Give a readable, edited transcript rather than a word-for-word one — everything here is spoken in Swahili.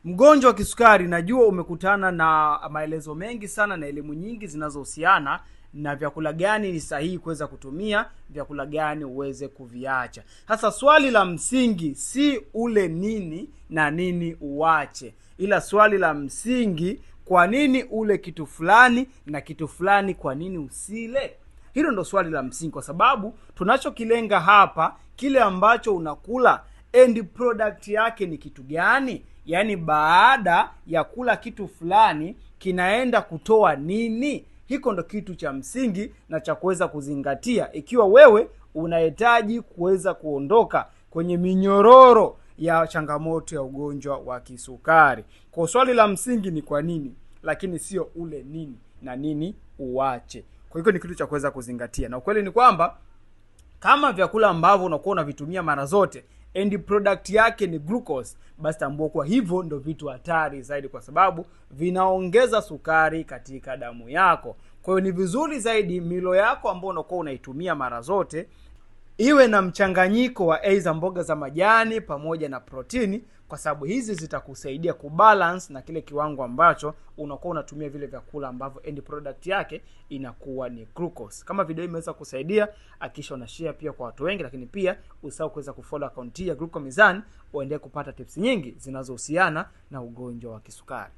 Mgonjwa wa kisukari, najua umekutana na maelezo mengi sana na elimu nyingi zinazohusiana na vyakula gani ni sahihi kuweza kutumia, vyakula gani uweze kuviacha. Sasa swali la msingi si ule nini na nini uache, ila swali la msingi, kwa nini ule kitu fulani na kitu fulani kwa nini usile? Hilo ndo swali la msingi, kwa sababu tunachokilenga hapa, kile ambacho unakula end product yake ni kitu gani? Yaani baada ya kula kitu fulani kinaenda kutoa nini? Hiko ndo kitu cha msingi na cha kuweza kuzingatia ikiwa wewe unahitaji kuweza kuondoka kwenye minyororo ya changamoto ya ugonjwa wa kisukari. Kwa swali la msingi ni kwa nini, lakini sio ule nini na nini uache. Kwa hiyo ni kitu cha kuweza kuzingatia, na ukweli ni kwamba kama vyakula ambavyo unakuwa unavitumia mara zote end product yake ni glucose, basi tambua kuwa hivyo ndo vitu hatari zaidi, kwa sababu vinaongeza sukari katika damu yako. Kwa hiyo ni vizuri zaidi milo yako ambayo unakuwa unaitumia mara zote iwe na mchanganyiko wa aidha mboga za majani pamoja na protini, kwa sababu hizi zitakusaidia kubalance na kile kiwango ambacho unakuwa unatumia vile vyakula ambavyo end product yake inakuwa ni glucose. Kama video hii imeweza kusaidia, hakikisha una share pia kwa watu wengi, lakini pia usahau kuweza kufollow account ya Gluco Mizani uendelee kupata tips nyingi zinazohusiana na ugonjwa wa kisukari.